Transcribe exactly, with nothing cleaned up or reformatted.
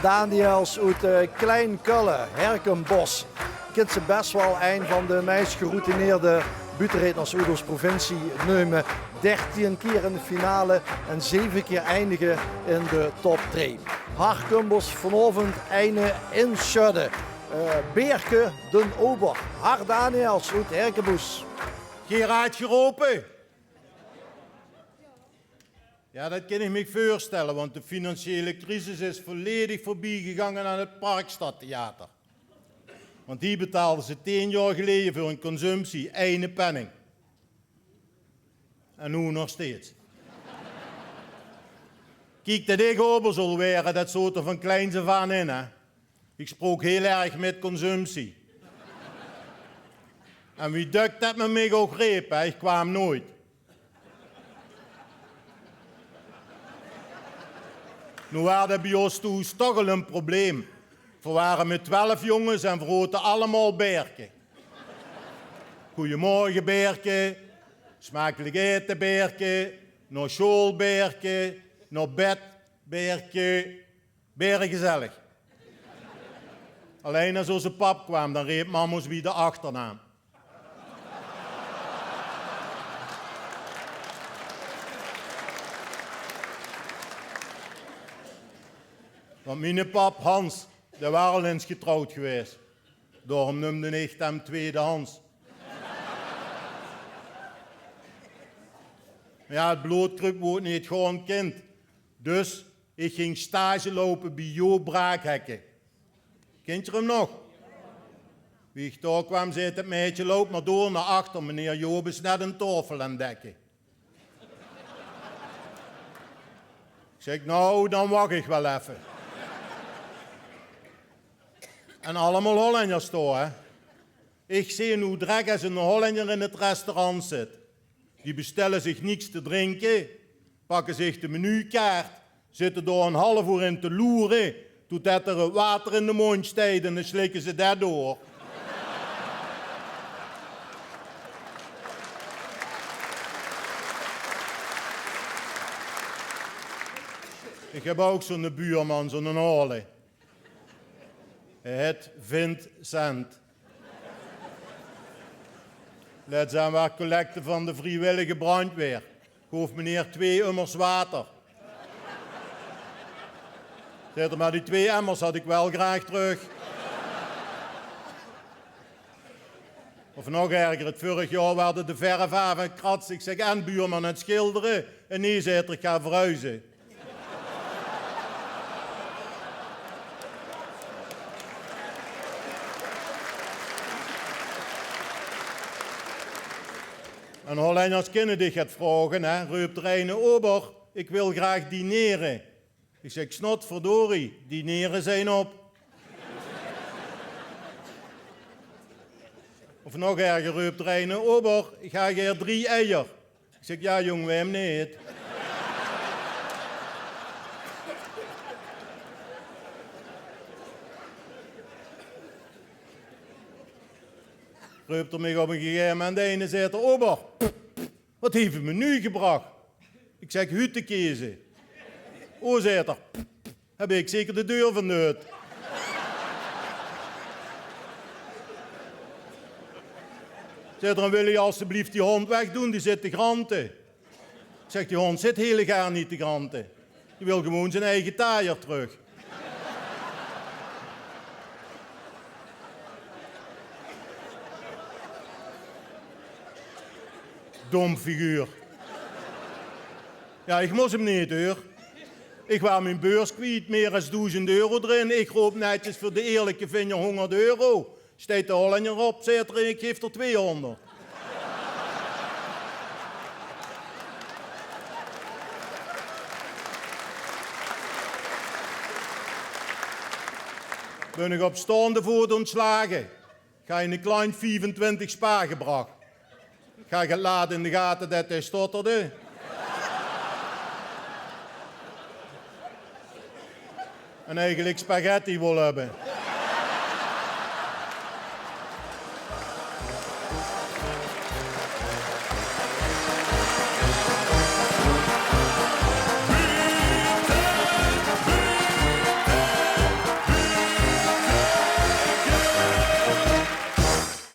Daniels oet, eh, Klein Kölle, Herkenbosch. Kint ze bès waal, ein van de meis geroutineerde buuttereedners oet ós provincie neume. Dertien kier in de finale en zeve kier eindige in de top drie. Herkenbosch vanaovend eine insjödde. Eh, Beerke den Ober, Har Daniels oet Herkenbosch. Gerard gerope. Ja, dat kin ich mich veurstelle, want de financiële crisis is volledig veurbie gegange aan het Parkstadtheater. Want die betaalde ze tien jaor geleje veur hun consumptie eine penning. En noe nog steeds. Kiek, dat ich ober zól waere, dat zoot er van kleins aaf aan in, hè. Ich sprook heel erg mit consumptie. En wie dök dat me mich ouch reep, hè, ich kwaam nooit. Noe waor dat bie ós thoes toch al ein probleem. Veer wore mit twelf jónges en veer hote allemaol Beerke. Goeiemorge, Beerke. Smakelijk ete, Beerke. Nao sjool, Beerke. Nao bed, Beerke. Bere gezellig. Allein es ózze pap kwaam, dan reep mam ós bie de achternaam. Want miene pap, Hans, dae waor al ins getrouwd gewaes. Daorum neumde ich 'm Tweede Hans. Mer ja, 't bloodgrup woort neet gaon kind. Dus ich ging stage loupe bie Jo Braakhekke. Kint geer 'm nog? Wie ich dao kwaam, zaet 't meidje: "Loup mer door nao achter, meneer Joop is net ein taofel aan 't dekke." Ich zèk: "Nou, dan wach ich waal effe." En allemaol Hollenjers dao, hè. Ich zeen noe drek es eine Hollenjer in 't restaurant zit. Die bestelle zich niks te drinke, pakke zich de menukaart, zitte dao ein half oer in te loere, toetet er 't water in de móndj steit en dan slikke ze det door. Ich höb ouch zo'ne buurman, zo'ne aole. Hae hèt Vincent. Lèts aan waor collecte van de vriewillige brandjwaer. Goof meneer twee ummers water. Zaet er: "Mer die twee emmers had ik wel graag terug." Of nog erger, 't vörig jaor waerde de verf aaf en krats. Ik zeg: "En, buurman, aan 't schildere?" "En nee," zaet er, "ik ga verhuize." En Hollenjers kinne dich get vraoge, hè. Reup d'r eine: "Ober, ik wil graag dinere." Ik zeg: "Snotverdorie, dinere zijn op." Of nog erger, reup d'r eine: "Ober, ik gaar gaer drie eier." Ik zeg: "Ja, jong, waem neet?" Reup d'r mich op een gegaeve moment eine, zaet er: "Ober, wat heeft het menu gebracht?" Ik zeg: "Hutekeze." "O," zaet er, "heb ik zeker de deur van uit." Zaet er: "En wil je alstublieft die hond wegdoen, die zit te granten." Ik zeg: "Die hond zit heel gaar niet te granten. Die wil gewoon zijn eigen taaier terug." Dom figuur. Ja, ik mos hem neet, heur. Ik waor mijn beurs kwiet, meer as doezend euro d'rin. Ik roop netjes: "Veur de eerlijke vinjer honderd euro." Steit de Hollenjer op, zaet er: "Ik geef d'r tweehonderd." Bön ik op staonde voot ontslage. Gaar eine klant viefentwintig spa gebrach. Gaar get laat in de gate det hae stotterde. En eigenlijk spaghetti wol höbbe.